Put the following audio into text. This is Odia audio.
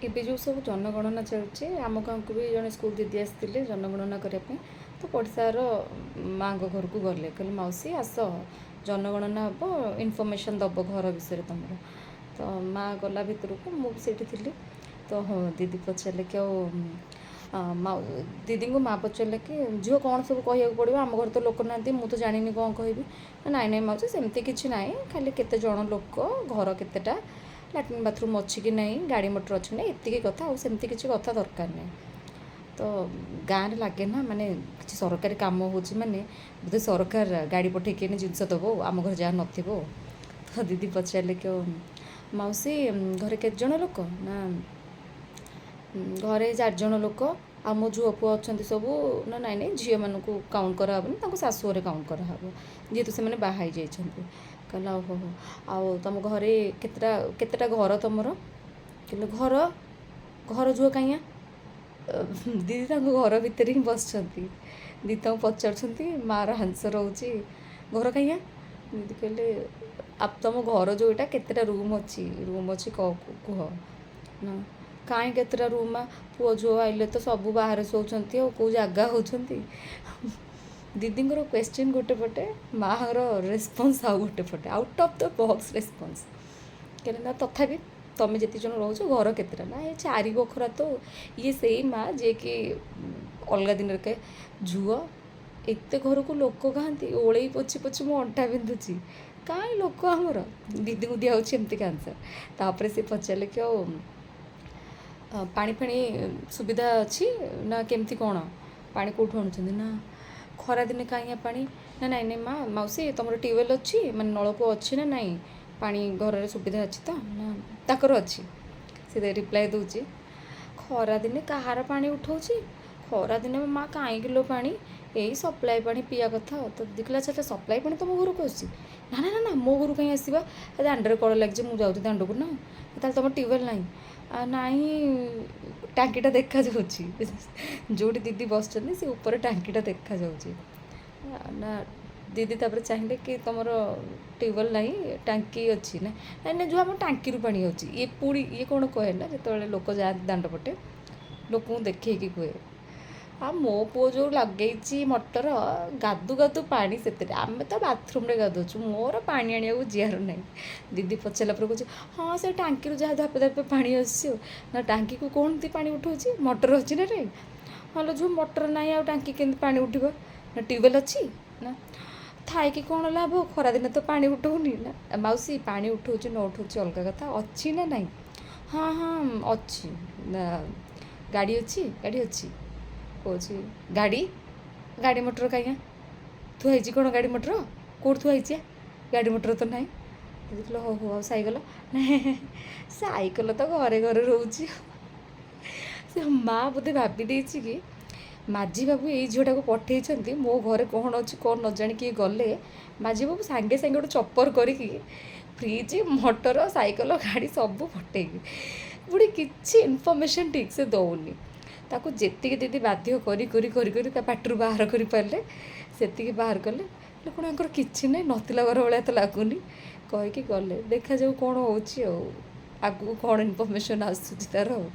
ଏବେ ଯେଉଁ ସବୁ ଜନଗଣନା ଚାଲିଛି, ଆମ ଗାଁକୁ ବି ଜଣେ ସ୍କୁଲ ଦିଦି ଆସିଥିଲେ ଜନଗଣନା କରିବା ପାଇଁ। ତ ପଡ଼ିଶାର ମାଆଙ୍କ ଘରକୁ ଗଲେ, କହିଲେ, "ମାଉସୀ, ଆସ, ଜନଗଣନା ହେବ, ଇନଫର୍ମେସନ୍ ଦେବ ଘର ବିଷୟରେ ତୁମର।" ତ ମା ଗଲା ଭିତରକୁ, ମୁଁ ବି ସେଇଠି ଥିଲି। ତ ହଁ, ଦିଦି ପଚାରିଲେ କି ଆଉ ଦିଦିଙ୍କୁ ମା ପଚାରିଲେ କି, "ଝିଅ, କ'ଣ ସବୁ କହିବାକୁ ପଡ଼ିବ? ଆମ ଘରେ ତ ଲୋକ ନାହାନ୍ତି, ମୁଁ ତ ଜାଣିନି କ'ଣ କହିବି।" "ନାଇଁ ନାଇଁ ମାଉସୀ, ସେମିତି କିଛି ନାହିଁ। ଖାଲି କେତେ ଜଣ ଲୋକ, ଘର କେତେଟା, ଲାଟ୍ରିନ୍ ବାଥରୁମ୍ ଅଛି କି ନାହିଁ, ଗାଡ଼ି ମଟର ଅଛି କି ନାହିଁ, ଏତିକି କଥା। ଆଉ ସେମିତି କିଛି କଥା ଦରକାର ନାହିଁ।" ତ ଗାଁରେ ଲାଗେ ନା, ମାନେ କିଛି ସରକାରୀ କାମ ହେଉଛି ମାନେ ବୋଧେ ସରକାର ଗାଡ଼ି ପଠେଇକି ଏନେ ଜିନିଷ ଦେବ, ଆମ ଘରେ ଯାହା ନଥିବ। ତ ଦିଦି ପଚାରିଲେ କି, "ମାଉସୀ, ଘରେ କେତେ ଜଣ ଲୋକ?" ନା, "ଘରେ ଚାରିଜଣ ଲୋକ, ଆଉ ମୋ ଝିଅ ପୁଅ ଅଛନ୍ତି ସବୁ।" ନା, "ନାଇଁ ନାଇଁ, ଝିଅମାନଙ୍କୁ କାଉଣ୍ଟ କରାହେବନି, ତାଙ୍କୁ ଶାଶୁ ଘରେ କାଉଣ୍ଟ କରାହେବ, ଯେହେତୁ ସେମାନେ ବାହା ହେଇଯାଇଛନ୍ତି।" କହିଲା, "ଓହୋ ହୋ, ଆଉ ତୁମ ଘରେ କେତେଟା କେତେଟା ଘର ତୁମର?" କହିଲେ, "ଘର? ଘର ଝୁଅ କାଇଁଆ?" ଦିଦି ତାଙ୍କ ଘର ଭିତରେ ହିଁ ବସିଛନ୍ତି। ଦିଦି ତାଙ୍କୁ ପଚାରୁଛନ୍ତି, ମାଆର ଆନ୍ସର୍ ହେଉଛି, "ଘର କାଇଁଆ?" ଦିଦି କହିଲେ, "ତୁମ ଘର ଯେଉଁଟା, କେତେଟା ରୁମ୍ ଅଛି, ରୁମ୍ ଅଛି କୁହ।" ନା, "କାଇଁ କେତେଟା ରୁମ୍ ମା? ପୁଅ ଝିଅ ଆଇଲେ ତ ସବୁ ବାହାରେ ଶୋଉଛନ୍ତି, ଆଉ କେଉଁ ଜାଗା ହେଉଛନ୍ତି?" ଦିଦିଙ୍କର କ୍ୱେଶ୍ଚିନ୍ ଗୋଟେ ପଟେ, ମାଆର ରେସ୍ପନ୍ସ ଆଉ ଗୋଟେ ପଟେ, out of the box response। କହିଲେ, "ନା, ତଥାପି ତମେ ଯେତିକି ଜଣ ରହୁଛ, ଘର କେତେଟା?" ନା, "ଏ ଚାରି ବଖରା ତ।" ଇଏ ସେଇ ମା ଯିଏକି ଅଲଗା ଦିନରେ କହେ, "ଝୁଅ, ଏତେ ଘରକୁ ଲୋକ କାହାନ୍ତି? ଓଳେଇ ପୋଛି ପୋଛି ମୋ ଅଣ୍ଟା ବିନ୍ଧୁଛି। କାହିଁ ଲୋକ ଆମର?" ଦିଦିଙ୍କୁ ଦିଆହେଉଛି ଏମିତିକା ଆନ୍ସର୍। ତାପରେ ସେ ପଚାରିଲେ କି, ଆଉ ପାଣି ଫାଣି ସୁବିଧା ଅଛି ନା କେମିତି କ'ଣ, ପାଣି କେଉଁଠୁ ଆଣୁଛନ୍ତି? ନା, "ଖରାଦିନେ କାହିଁଆ ପାଣି?" ନା, "ନାଇଁ ନାଇଁ ମା, ମାଉସୀ, ତୁମର ଟ୍ୟୁବୱେଲ୍ ଅଛି, ମାନେ ନଳକୂଅ ଅଛି ନା ନାହିଁ? ପାଣି ଘରରେ ସୁବିଧା ଅଛି ତ?" ନା, ତାଙ୍କର ଅଛି। ସେ ରିପ୍ଲାଏ ଦେଉଛି, "ଖରାଦିନେ କାହାର ପାଣି ଉଠଉଛି? ଖରାଦିନେ ମା କାହିଁ କିଲୋ ପାଣି? ଏଇ ସପ୍ଲାଏ ପାଣି ପିଇବା କଥା।" ତ ଦେଖିଲା, "ଆଚ୍ଛା, ସପ୍ଲାଏ ପାଣି ତୁମ ଘରକୁ ଆସୁଛି?" ନା ନା ନା ନା, ମୋ ଘରକୁ କାହିଁ ଆସିବା? ଦାଣ୍ଡରେ କଳ ଲାଗିଛି, ମୁଁ ଯାଉଛି ଦାଣ୍ଡକୁ ନା। "ତାହେଲେ ତୁମ ଟ୍ୟୁବୱେଲ୍ ନାହିଁ?" "ନାହିଁ।" ଟାଙ୍କିଟା ଦେଖାଯାଉଛି, ଯେଉଁଠି ଦିଦି ବସିଛନ୍ତି ସେ ଉପରେ ଟାଙ୍କିଟା ଦେଖାଯାଉଛି ନା। ଦିଦି ତାପରେ ଚାହିଁଲେ କି, "ତୁମର ଟ୍ୟୁବୱେଲ୍ ନାହିଁ, ଟାଙ୍କି ଅଛି ନା?" "ନାଇଁ ନାଇଁ, ଯେଉଁ ଆମ ଟାଙ୍କିରୁ ପାଣି ଅଛି।" ଇଏ ପୁଣି ଇଏ କ'ଣ କହେ ନା, ଯେତେବେଳେ ଲୋକ ଯାଆନ୍ତି ଦାଣ୍ଡ ପଟେ, ଲୋକଙ୍କୁ ଦେଖେଇକି କୁହେ, "ଆଉ ମୋ ପୁଅ ଯେଉଁ ଲଗେଇଛି ମଟର, ଗାଦୁ ଗାଦୁ ପାଣି ସେଥିରେ। ଆମେ ତ ବାଥରୁମ୍ରେ ଗାଧଉଛୁ, ମୋର ପାଣି ଆଣିବାକୁ ଯିବାର ନାହିଁ।" ଦିଦି ପଚାରିଲା ପରେ କହୁଛି, "ହଁ, ସେ ଟାଙ୍କିରୁ ଯାହା ଧାପେ ଧାପେ ପାଣି ଆସୁଛି।" ଆଉ ନା, "ଟାଙ୍କିକୁ କ'ଣ ପାଣି ଉଠଉଛି? ମଟର ଅଛି ନା ନାଇଁ?" "ହଁ ଲୋ ଝିଅ, ମଟର ନାହିଁ, ଆଉ ଟାଙ୍କି କେମିତି ପାଣି ଉଠିବ?" ନା, "ଟ୍ୟୁବୱେଲ୍ ଅଛି?" ନା, "ଥାଇକି କ'ଣ ଲାଭ? ଖରାଦିନେ ତ ପାଣି ଉଠଉନି।" ନା, "ମାଉସୀ, ପାଣି ଉଠଉଛି ନ ଉଠଉଛି ଅଲଗା କଥା, ଅଛି ନା ନାହିଁ?" "ହଁ ହଁ, ଅଛି।" ନା, "ଗାଡ଼ି ଅଛି?" "ଗାଡ଼ି ଅଛି।" କହୁଛି, "ଗାଡ଼ି? ଗାଡ଼ି ମଟର କାଇଁଆ ଥୁଆ ହେଇଛି? କ'ଣ ଗାଡ଼ି ମଟର କେଉଁଠି ଥୁଆ ହେଇଛି? ଗାଡ଼ି ମଟର ତ ନାହିଁ।" ଦେଖିଲ, "ହଉ ହଉ, ଆଉ ସାଇକେଲ?" "ସାଇକେଲ ତ ଘରେ ଘରେ ରହୁଛି।" ସେ ମା ବୋଧେ ଭାବି ଦେଇଛି କି ମାଝୀ ବାବୁ ଏଇ ଝିଅଟାକୁ ପଠେଇଛନ୍ତି, ମୋ ଘରେ କ'ଣ ଅଛି କ'ଣ ନ ଜାଣି କିଏ ଗଲେ ମାଝୀ ବାବୁ ସାଙ୍ଗେ ସାଙ୍ଗେ ଗୋଟେ ଚପର କରିକି ଫ୍ରିଜ୍, ମଟର, ସାଇକେଲ, ଗାଡ଼ି ସବୁ ପଠେଇବି। ବୁଢ଼ୀ କିଛି ଇନଫର୍ମେସନ୍ ଠିକ୍ ସେ ଦେଉନି। ତାକୁ ଯେତିକି ଦିଦି ବାଧ୍ୟ କରି କରି କରି କରି ତା ପାଟିରୁ ବାହାର କରିପାରିଲେ, ସେତିକି ବାହାର କଲେ। ହେଲେ କ'ଣ ଆଙ୍କର କିଛି ନାହିଁ, ନଥିଲା ଘର ଭଳିଆ ତ ଲାଗୁନି, କହିକି ଗଲେ। ଦେଖାଯାଉ କ'ଣ ହେଉଛି, ଆଉ ଆଗକୁ କ'ଣ ଇନଫର୍ମେସନ୍ ଆସୁଛି ତା'ର ଆଉ।